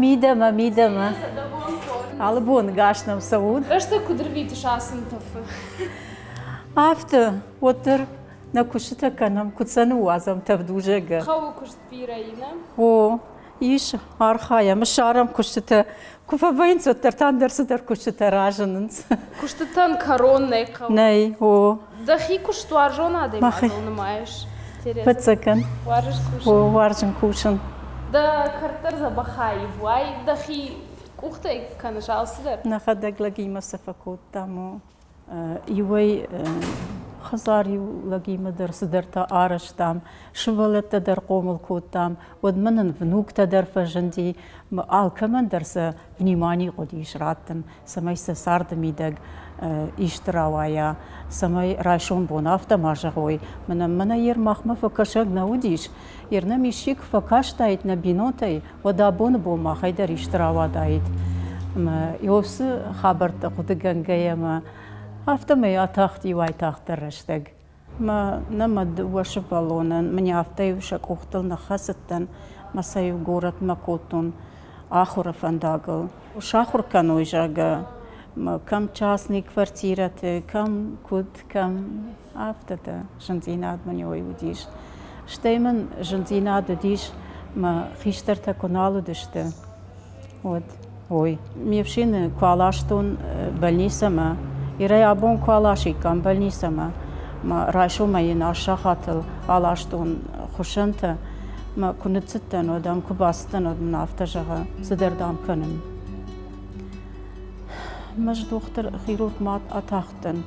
Мидӕмӕ, мидӕмӕ. Алы бон гас нӕм цӕут. Рӕстӕг куыд рвитыс ацы нтӕфы? Афтӕ, уӕддӕр нӕ куыстытӕ кӕнӕм, куыд сӕ ныууадзӕм тӕвдузӕгы. Хъӕуы куыст бирӕ и, нӕ? О, ис, архайӕм, ссарӕм куыстытӕ. Куы фӕвӕййынц, уӕддӕр та ӕндӕр цыдӕр куыстытӕ разынынц. Куыстытӕн кӕрон нӕй хъӕуы. Нӕй, о. Дӕхи куыстуарзон адӕймагыл нымайыс? Фыццагӕн. Уарзыс кусын? О, уарзын кусын. Дӕ кӕрт дӕр дзӕбӕх аив уай, дӕхи къухтӕй кӕныс алцыдӕр? Нӕхӕдӕг лӕгимӕ цы фӕкодтам, о. Иуӕй хӕдзар-иу лӕгимӕ дӕр цыдӕртӕ арӕзтам, сывӕллӕттӕ дӕр хъомыл кодтам, уӕдмӕ нын внуктӕ дӕр фӕзынди. Алкӕмӕн дӕр сӕ внимани хъуыдис раттын, цӕмӕй сӕ царды мидӕг исты рауайа, цӕмӕй райсом бон афтӕ ма зӕгъой, мӕнӕ мӕнӕ йер махмӕ фӕкӕсӕг нӕ уыдис, йер нӕм исчи куы фӕкастаид нӕ бинонтӕй, уӕд абоны бон махӕй дӕр исты рауадаид. Ӕмӕ уыцы хабӕрттӕ хъуыдыгӕнгӕйӕ ӕмӕ афтӕмӕй атахти уайтагъддӕр рӕстӕг. Мӕ нӕ мӕ дыууӕ сывӕллонӕн мын афтӕ-иу сӕ къухтыл ныххӕцыдтӕн мӕ сӕ-иу горӕтмӕ кодтон ахуыры фӕндагыл. Сахуыр кӕной, зӕгъгӕ, кӕм частный квартирӕты, кӕм куыд, кӕм афтӕтӕ зындзинад мын уый уыдис. Стӕй мын зындзинад уыдис, мӕ хистӕртӕ куы нал уыдысты, уӕд. Ой, ме фсины куы аластон больницӕмӕ, Ирӕй абон куы аласиккам больницӕмӕ, мӕ райсомӕй йын аст сахатыл аластон хуыссӕнтӕ, мӕ куы ныццыдтӕн, уӕд ӕм куы бацыдтӕн, уӕд мын афтӕ зӕгъы, цыдӕр дам кӕнын. Мӕ дохтыр хирургмӕ атахтӕн.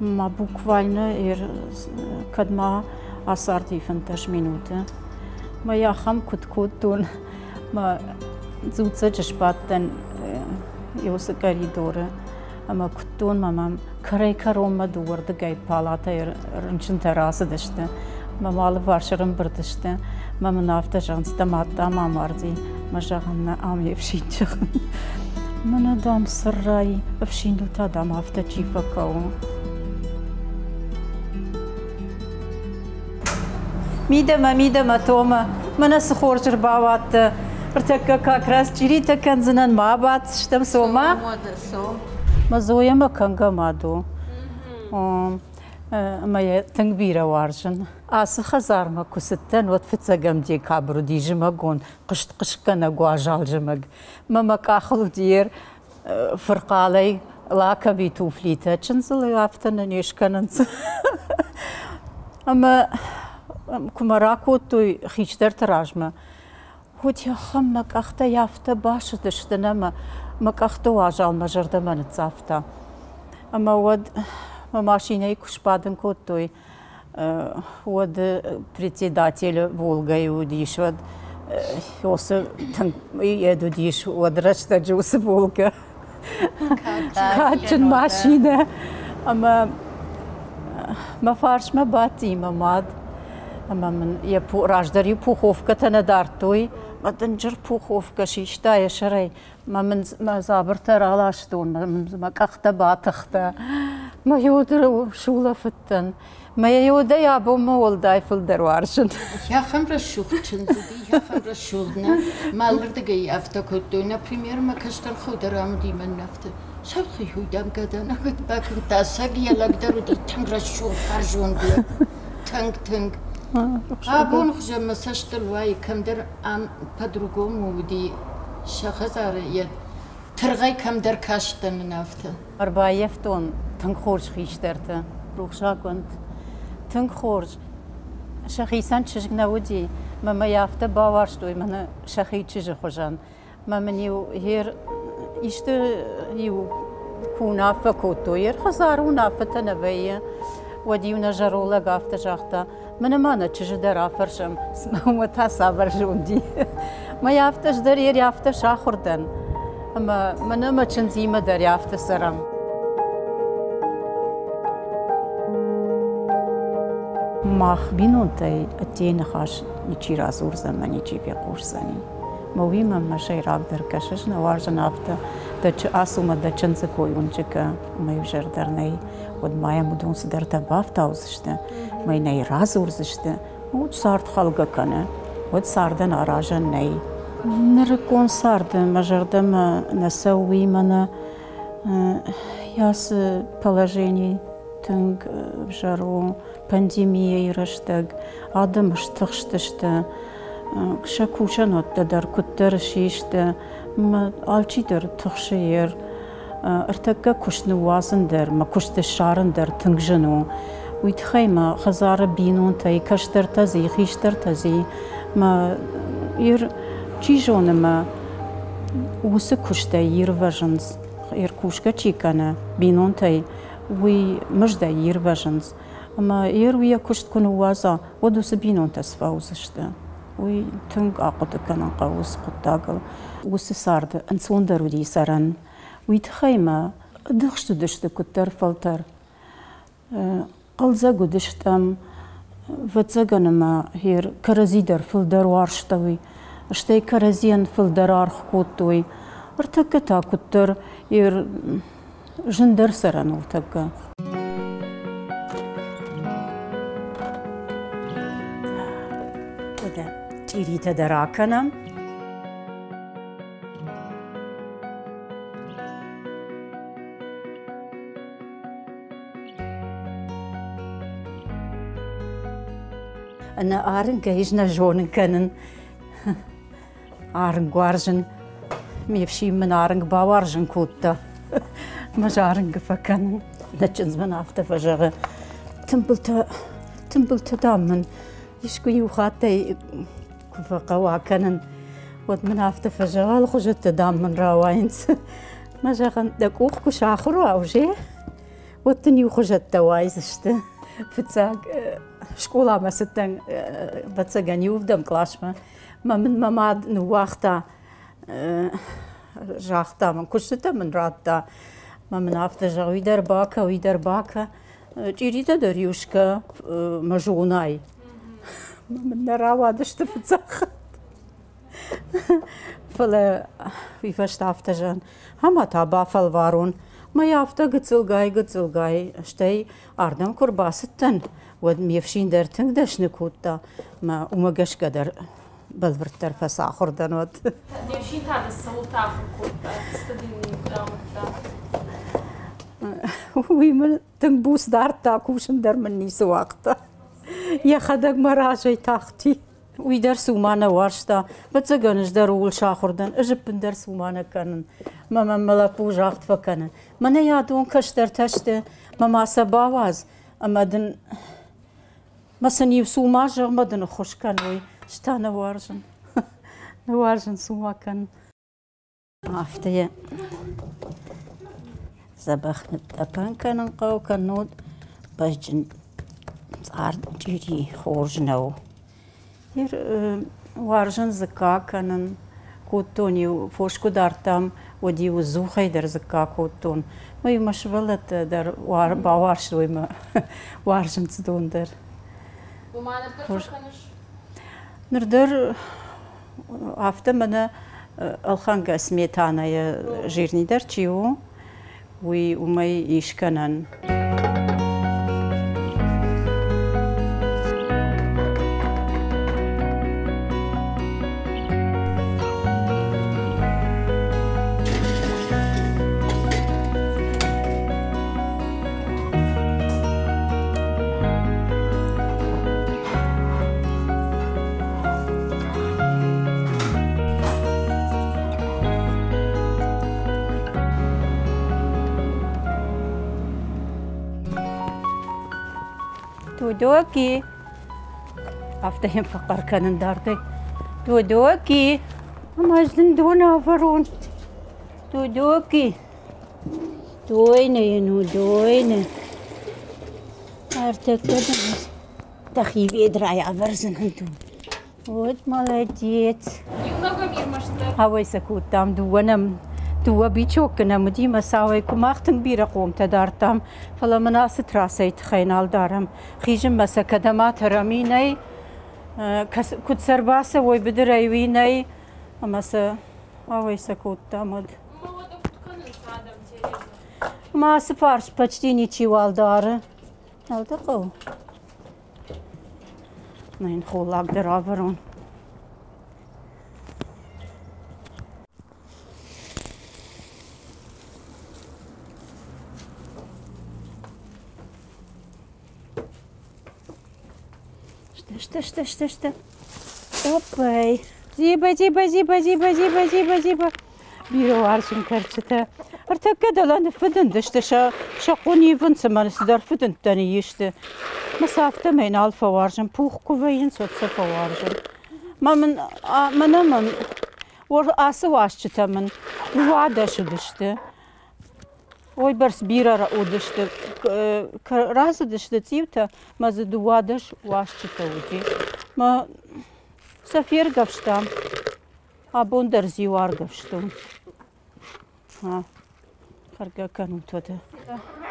Ма буквально кӕд ма ацарди 15 минуты. Мӕ ахӕм куыд кодтон, мӕ дзуццӕджы сбадтӕн уыцы коридоры ӕмӕ куыдтон, мӕ мӕм кӕрӕй-кӕронмӕ дыууӕрдыгӕй палатӕйы рынчынтӕ рацыдысты, мӕ алыварс ӕрӕмбырд сты. Мӕ мын афтӕ зӕгъынц, дӕ мад, дам, амарди. Мӕ зӕгъын, нӕ ам йе фсин зӕгъын. Мӕнӕ, дам, сӕррай, ӕфсиныл та, дам, афтӕ чи фӕкӕуы. Мидӕмӕ, мидӕмӕ, Тома, мӕнӕ цы хорз ӕрбауадтӕ. Ӕртӕккӕ как раз чъиритӕ кӕндзынӕн, ма абаддзыстӕм, цома. Мӕ Зоямӕ кӕнгӕ мад у. Ӕмӕ йӕ тынг бирӕ уарзын. Ацы хӕдзармӕ куы цыдтӕн, уӕд фыццӕгӕм декабрь уыди зымӕгон, хъызт-хъызтгӕнӕг уазал зымӕг. Мӕ мӕ къахыл уыди фырхъалӕй лакоми туфлитӕ. Чындзыл афтӕ нӕ не скӕнынц. Ӕмӕ куы мӕ ракодтой хистӕрты размӕ, Утӕхӕн мӕ къӕхтӕй афтӕ басыдысты ӕмӕ мӕ къӕхты уазал мӕ зӕрдӕмӕ ныццавта. Ӕмӕ уӕд мӕ машинӕйы куы сбадын кодтой, уӕд председателы Волгӕйы уыдис, уӕд уыцы тынг йед уыдис, уӕд рӕстӕджы уыцы Волгӕ. Кадджын машинӕ. Ӕмӕ мӕ фарсмӕ бадти мӕ мад. Ӕмӕ мын йӕ раздӕр-иу пуховкӕтӕ нӕ дардтой. Мӕ дынджыр пуховкӕ систа йӕ сӕрӕй. Мӕ мын мӕ дзабыртӕ раластон, мӕ къӕхтӕ батыхта. Мӕ йоды сулӕфыдтӕн. Мӕ йодӕй абонмӕ уӕлдай фылдӕр уарзын. Ахӕм рӕсугъд чындз уыди, ахӕм рӕсугъд нӕ. Мӕ алырдыгӕй афтӕ кодтой. Например, мӕ кӕстӕр хо дӕр ам уыди мӕн афтӕ. Сӕхи хуыйдам гӕдӕнӕгӕд бакодта. Сӕг йӕ лӕг дӕр уыди тынг рӕсугъд, бӕрзонд лӕг. Тынг-тынг. Абон хуызӕн мӕ цӕстыл уайы, кӕмдӕр ам по-другому уыди сӕ хӕдзары йӕ тыргъӕй кӕмдӕр кастӕн ын афтӕ. Ӕрбаййӕфтон тынг хорз хистӕртӕ, рухсаггонд. Тынг хорз. Сӕхицӕн чызг нӕ уыди, мӕ мӕ афтӕ бауарзтой мӕнӕ сӕхи чызджы хуызӕн. Мӕ мын-иу ер исты-иу куы уынаффӕ кодтой, ер хӕдзары уынаффӕтӕ нӕ вӕййы, уӕд-иу нӕ зӕронд лӕг афтӕ загъта, мӕнӕ ма нӕ чызджы дӕр афӕрсӕм, цымӕ уымӕ та цавӕр зонд и. Мӕ афтӕ ӕз дӕр ер афтӕ сахуыр дӕн. Ӕмӕ мӕнӕ мӕ чындзимӕ дӕр афтӕ цӕрӕм. Мах бинонтӕй ӕддейы ныхас ничи радзурдзӕн ӕмӕ ничи фехъусдзӕни. Мӕ уыимӕ мӕ сӕйрагдӕр кӕсыс, нӕ уарзын афтӕ, дӕ ацу мӕ дӕ чындзы кой уынджы кӕ, ӕмӕ иу зӕрдӕр нӕй, уӕд ма йӕм уыдон цыдӕртӕ бафтаудзысты, мӕ йын ӕй радзурдзысты. Уӕд цард хӕлгӕ кӕны, уӕд цардӕн аразӕн нӕй. Нырыккон царды мӕ зӕрдӕмӕ нӕ цӕуы, уый мӕнӕ ацы положени тынг ӕвзӕр у. Пандемийӕйы рӕстӕг адӕм стыхстысты, сӕ кусӕнуӕттӕ дӕр куыддӕр систы, мӕ алчидӕр тыхсы йер. Ӕртӕккӕ куыст ныууадзын дӕр, мӕ куыст ссарын дӕр тынг зын у. Уый тыххӕй мӕ хӕдзары бинонтӕй, кӕстӕртӕ дзы, хистӕртӕ дзы, мӕ ир, чи зоны, мӕ уыцы куыстӕй ирвӕзынц, ир кусгӕ чи кӕны бинонтӕй, уый мыздӕй ирвӕзынц. Ӕмӕ ир йӕ куыст куы ныууадза, уӕд уыцы бинонтӕ сфӕуыдзысты. Уый тынг ахъуыды кӕнын хъӕуы уыцы хъуыддагыл. Уыцы царды ӕнцондӕр уыди цӕрӕн. Уый тыххӕй мӕ ӕдыхст уыдысты куыддӕр фӕлтӕр. Хъӕлдзӕг уыдыстӕм, ӕвӕццӕгӕн ӕмӕ хер кӕрӕдзи дӕр фылдӕр уарзтой, стӕй кӕрӕдзийӕн фылдӕр аргъ кодтой. Ӕртӕккӕ та куыддӕр ер зындӕр цӕрӕн у тӕккӕ. Уӕдӕ чъиритӕ дӕр акӕнӕм. Ӕнӕ арынгӕй ӕз нӕ зонын кӕнын. Арынг уарзын. Ме фсин мын арынг бауарзын кодта. Мӕ зарынгы фӕкӕнын. Нӕ чындз мын афтӕ фӕзӕгъы: тымбылтӕ, тымбылтӕ, дам мын искуы иу хаттӕй куы фӕхъӕуа кӕнын, уӕд мын афтӕ фӕзӕгъы, алыхуызӕттӕ, дам мын рауайынц. Мӕ зӕгъын, дӕ къух куы сахуыр уа уже, уӕд дын иухуызӕттӕ уайдзысты. Фыццаг скъоламӕ цыдтӕн, ӕвӕццӕгӕн, иуӕвдӕм къласмӕ. Мӕ мын мӕ мад ныууагъта, загъта мын, куыстытӕ мын радта. Мӕ мын афтӕ зӕгъ, уый дӕр бакӕ, уый дӕр бакӕ. Чъиритӕ дӕр иу скӕ мӕ зонай. Мӕ мын нӕ рауадысты фыццаг хатт. Фӕлӕ уый фӕстӕ афтӕ зӕгъын, ӕмӕ та бафӕлварон. Мӕ афтӕ гыццылгай-гыццылгай, стӕй ардӕм куы рбацыдтӕн, уӕд ме фсин дӕр тынг дӕсны кодта, мӕ уымӕ гӕсгӕ дӕр бӕлвырддӕр фӕцахуыр дӕн уӕд. Де фсин та дӕ цӕуыл ахуыр кодта, цы дын амыдта? Уый мын тынг буц дардта, кусын дӕр мын ницы уагъта. Йӕхӕдӕг мӕ разӕй тахти. Уый дӕр цума нӕ уарзта. Ӕвӕццӕгӕн, ӕз дӕр ууыл сахуыр дӕн, ӕз ӕппындӕр цума нӕ кӕнын. Мӕ мӕм мӕ лӕппу загъд фӕкӕны. Мӕнӕ адон кӕстӕртӕ сты, мӕ ма сӕ бауадз, ӕмӕ дын мӕ сын иу цума зӕгъ, мӕ дын ӕххуыс кӕной. Ӕз та нӕ уарзын. Нӕ уарзын цума кӕнын. Афтӕ йӕ дзӕбӕх нытътъӕпӕн кӕнын хъӕуы, кӕннод бӕзджын цъар чъири хорз нӕу. Уарзын дзыкка кӕнын. Кодтон-иу, фос куы дардтам, уӕд-иу ӕдзухӕй дӕр дзыкка кодтон. Мӕ-иу мӕ сывӕллӕттӕ дӕр бауарзтой мӕ уарзынц дон дӕр. Уымӕ ныр дӕр фӕкӕныс? Ныр дӕр Афтӕ мӕнӕ ӕлхӕнгӕ сметанӕйӕ жирнидӕр чи у, уый уымӕй ис кӕнӕн. Додоки! Афтӕ йӕм фӕхъӕр кӕнын дардӕй. Додоки! Ӕмӕ ӕз дын дон авӕрон. Додоки! Дойны йын у, дойны. Ӕртӕккӕ дын Дӕхи ведрайы ӕвӕрдзынӕн дон. Вот молодец. Ауӕй сӕ кодтам дыууӕ нӕм дыууӕ бичоккы нӕм уыди мӕ сауӕй куы мах тынг бирӕ хъомтӕ дардтам, фӕлӕ мын ацы трассӕйы тыххӕй нал дарӕм. Хизынмӕ сӕ кӕдӕм атӕрӕм, уый нӕй. Куыд сӕ ӕрбацӕуой быдырӕй, уый нӕй. Ӕмӕ сӕ ауӕй сӕ кодтам уӕд. Ӕмӕ ацы фарс почти ничиуал дары. Нал дӕ хъӕуы? Мӕ йын холлаг дӕр авӕрон. Сты, сты, сты, сты, сты. Оппай. Дзиба, дзиба, дзиба, дзиба, дзиба, дзиба, дзиба. Бирӕ уарзын кӕрчытӕ. Ӕртӕккӕ дӕлӕ ныффыдындысты, сӕ, сӕ хъуын ивын цымӕ цыдӕр фыдындтӕ ныйисты. Мӕ сӕ афтӕмӕй нал фӕуарзын, пух куы вӕййынц, уӕд сӕ фӕуарзын. Мӕ мын, мӕнӕ мын, ацы уасджытӕ мын 12 уыдысты. Уыйбӕрц бирӕ уыдысты, рацыдысты цъиутӕ мӕ дзы 12 уасджытӕ уыди. Мӕ сӕ фергӕвстам. Абон дӕр зиу аргӕвстон. Хӕргӕ кӕнут уӕдӕ.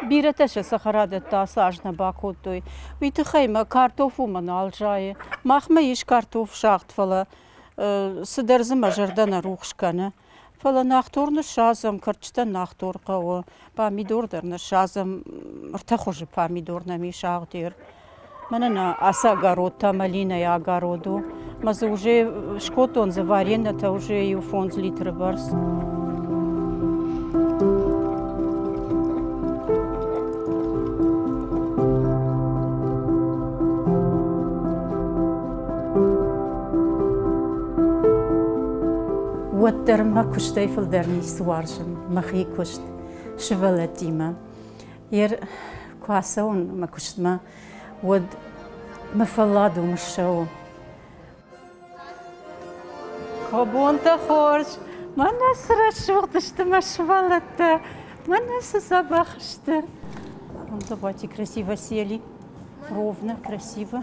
Бирӕтӕ сӕ цӕхӕрадӕттӕ ацы аз нӕ бакодтой. Уый тыххӕй мӕ картоф уымӕ нал зайы. Махмӕ ис картоф сагъд, фӕлӕ цыдӕр дзы мӕ зӕрдӕ нӕ рухс кӕны. Фӕлӕ нӕхтор ныссадзӕм, кӕрчытӕн нӕхтор хъӕуы, памидор дӕр ныссадзӕм, ӕртӕ хуызы памидор нӕм ис агъдер. Мӕнӕ нӕ ацы огород та малинӕйы огород у. Мӕ дзы уже скодтон дзы вареньетӕ уже иу 5 литры бӕрц. Уӕддӕр мӕ куыстӕй фылдӕр ницы уарзын, мӕхи куыст сывӕллӕттимӕ. Ер куы ацӕуын мӕ куыстмӕ, уӕд мӕ фӕллад уым ссӕуы. Бонтӕ хорз! Мӕнӕ цы рӕсугъд сты мӕ сывӕллӕттӕ! Мӕнӕ цы дзӕбӕх сты! Вон, давайте красиво сели, ровно, красиво.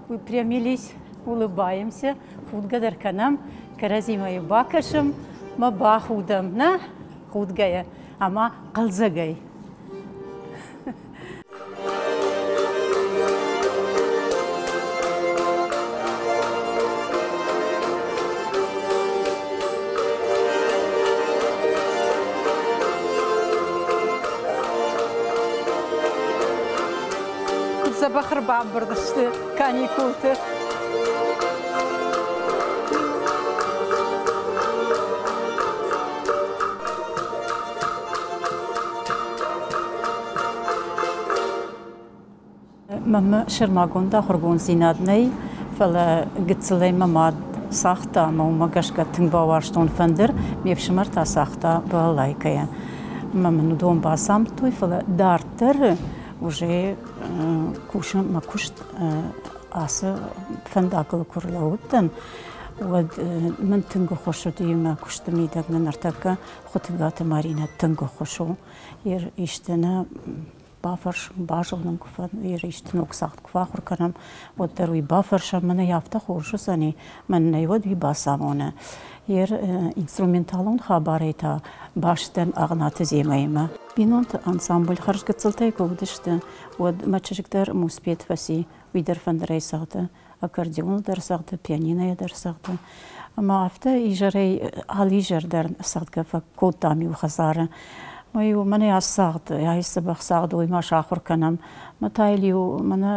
Выпрямились, улыбаемся, худгӕ дӕр кӕнӕм, кӕрӕдзимӕ бакӕсӕм мӕ бахудӕм, нӕ? Худгӕйӕ ӕмӕ хъӕлдзӕгӕй. Куыд дзӕбӕх ӕрбамбырд сты каникулты. Мӕнмӕ сӕрмагонд ахуыргонддзинад нӕй, фӕлӕ гыццылӕй мӕ мад цагъта ӕмӕ уымӕ гӕсгӕ тынг бауарзтон фӕндыр, ме фсымӕр та цагъта балалайкӕйӕ. Ӕмӕ мын уыдон бацамыдтой, фӕлӕ дарддӕр уже кусын мӕ куыст ацы фӕндагыл куы рлӕууыдтӕн, уӕд мын тынг ӕххуыс уыди мӕ куысты мидӕг нын ныртӕккӕ Хуытыгаты Маринӕ тынг ӕххуыс у. Исты нӕ бафӕрсын, базонын куы фӕнды, исты ног цагъд куы фӕахуыр кӕнӕм, уӕддӕр уый бафӕрсӕм, мӕнӕ афтӕ хорз уыдзӕни, мӕнӕ уӕд уый бацамоны. Йе инструменталон хабарӕй та баст дӕн Агънаты Земӕимӕ. Бинонты ансамбль хӕрзгыццылтӕй куы уыдысты, уӕд мӕ чызг дӕр муспед фӕци, уый дӕр фӕндырӕй цӕгъды, аккордеоныл дӕр цӕгъды, пианинойӕ дӕр цӕгъды. Ӕмӕ афтӕ изӕрӕй алы изӕр дӕр цӕгъдгӕ фӕкодтам иу хӕдзары. Ой, мӕнӕ ацы цагъд, ай дзӕбӕх цагъд, уый ма сахуыр кӕнӕм. Мӕ та йыл-иу мӕнӕ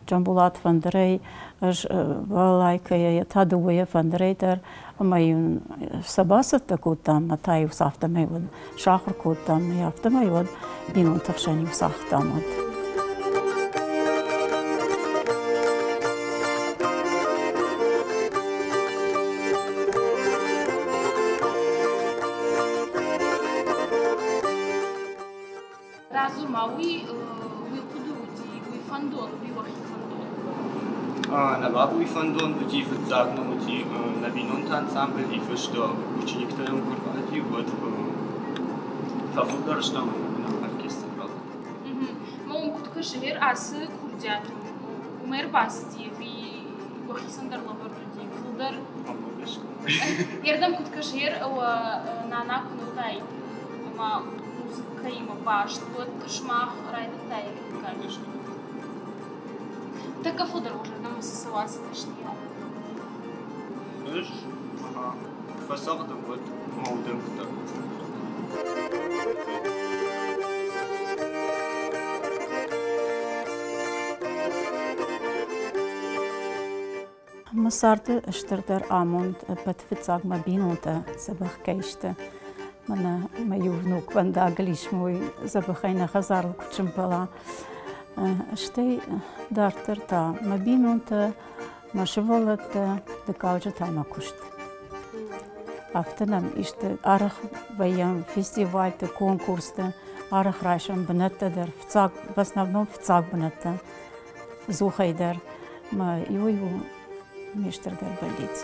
Джамбулат фӕндырӕй, ӕз балалайкӕйӕ, йӕ та дыууӕйӕ фӕндырӕй дӕр. Ӕмӕ-иу сӕ бацӕттӕ кодтам, мӕ та-иу сӕ афтӕмӕй уӕд сахуыр кодтам, ӕмӕ афтӕмӕй уӕд бинонты хсӕн-иу цагътам уӕд. Радзур ма, уый уый хъуыды уыди, уый фӕндон, уый уӕхи фӕндон? Нӕ бабуйы фӕндон уыди, фыццаг нӕм уыди нӕ бинонты ансамбль фыст учениктӕ нӕм куы рбади, уӕд фӕфылдӕр стӕм оркестр ралӕвӕрдта. Мӕ уым куыд кӕсы, гъер ацы курдиат уымӕ ӕрбацыди ӕви уӕхицӕн дӕр лӕвӕрд уыди? Фылдӕр Ердӕм куыд кӕсы, гъер нана куы нӕ уыдаид ӕмӕ музыкӕимӕ баст, уӕд сымах райдыдтаиккат? Тӕккӕ фылдӕр уӕ зӕрдӕмӕ цы цӕуа ацы дӕсныйад? Ӕз фӕцӕгъдын, уӕд мӕ удӕн куыддӕр Мӕ царды стырдӕр амонд ӕппӕт фыццаг мӕ бинонтӕ дзӕбӕх кӕй сты. Мӕнӕ мӕ иу ног фӕндагыл ис, мой дзӕбӕхӕй нӕ хӕдзарыл куыд сӕмбӕла. Стӕй дарддӕр та мӕ бинонтӕ, мӕ сывӕллӕттӕ, дыккаджы та мӕ куыст. Афтӕ нӕм исты арӕх вӕййӕм фестивальты, конкурсты, арӕх райсӕм бынӕттӕ дӕр, фыццаг, в основном фыццаг бынӕттӕ, дзухӕй дӕр. Мӕ иуӕй у ме стырдӕр бӕллиц.